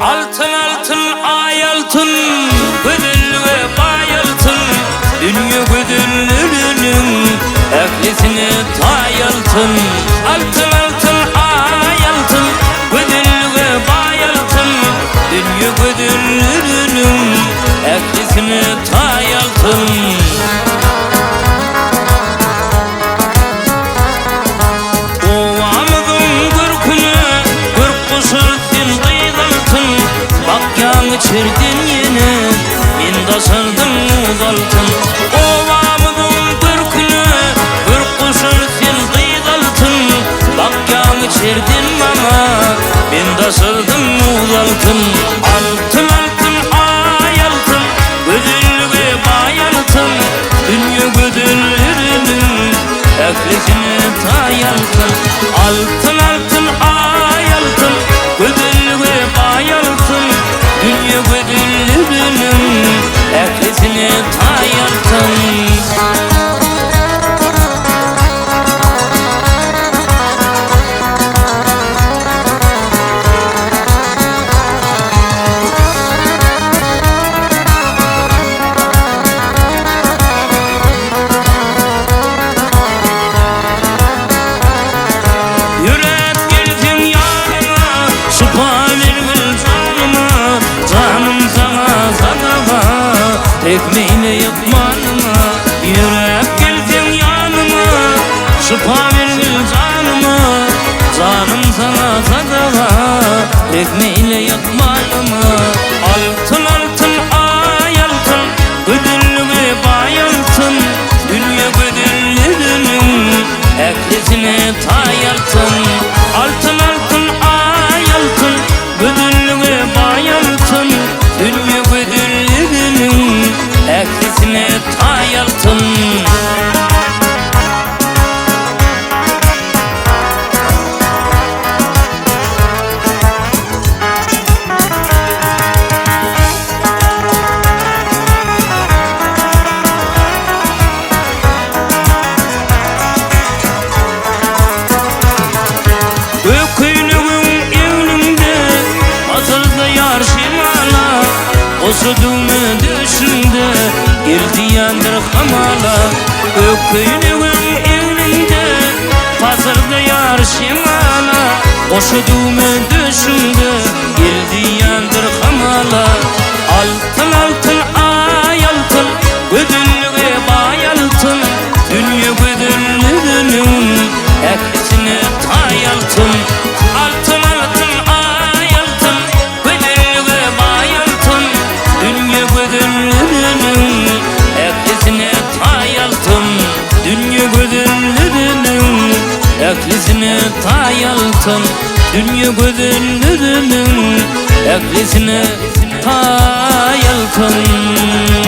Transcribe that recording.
Altyn altyn aý altyn Gözellige baý altyn Dünýe gözelleriniň Ählisine taý altyn Altyn altyn aý altyn Gözellige baý altyn Dünýe gözelleriniň Ählisine taý altyn. Obamyzyň görküne görk goşar sen gyz altyn, Bakýaň içerden ýene, men daşardan muz altyn. Obamyzyň görküne görk goşar sen gyz altyn, Bakýaň içerden maňa, men daşardan muz altyn. Altyn altyn aý altyn, gözellige baý altyn, Dünýe gözelleriniň Ählisine taý altyn. Altyn altyn aý altyn, Gözellige baý altyn, Dünýe gözelliginiň Ählisine taý altyn. Ýöräp gelseň ýanyma, Şypa bergil janyma, Janym saňa sadaka, Rehm eýle ykbalyma. Ýöräp gelseň ýanyma, Şypa bergil janyma, Janym saňa sadaka, Rehm eýle ykbalyma. Altyn, altyn, aý altyn, Gözellige baý altyn, Dünýe gözelliginiň Ählisine taý altyn. Altyn, altyn, aý altyn, Gözellige baý altyn, Dünýe gözelliginiň Ählisine taý altyn. Gök köýnegiň egninde Pasyrdaýar şemala, Goşa düwme döşüňde Geldýändir hamala. Gök köýnegiň egninde Pasyrdaýar şemala, Goşa düwme döşüňde Geldýändir hamala. Altyn altyn aý altyn, Gözellige baý altyn, Dünýe gözelliginiň Ählisine taý altyn. Altyn altyn aý altyn, Gözellige baý altyn, Dünýe gözelliginiň Ählisine taý altyn. Dünýe gözelliginiň Ählisine taý altyn. Dünýe gözelliginiň Ählisine taý altyn.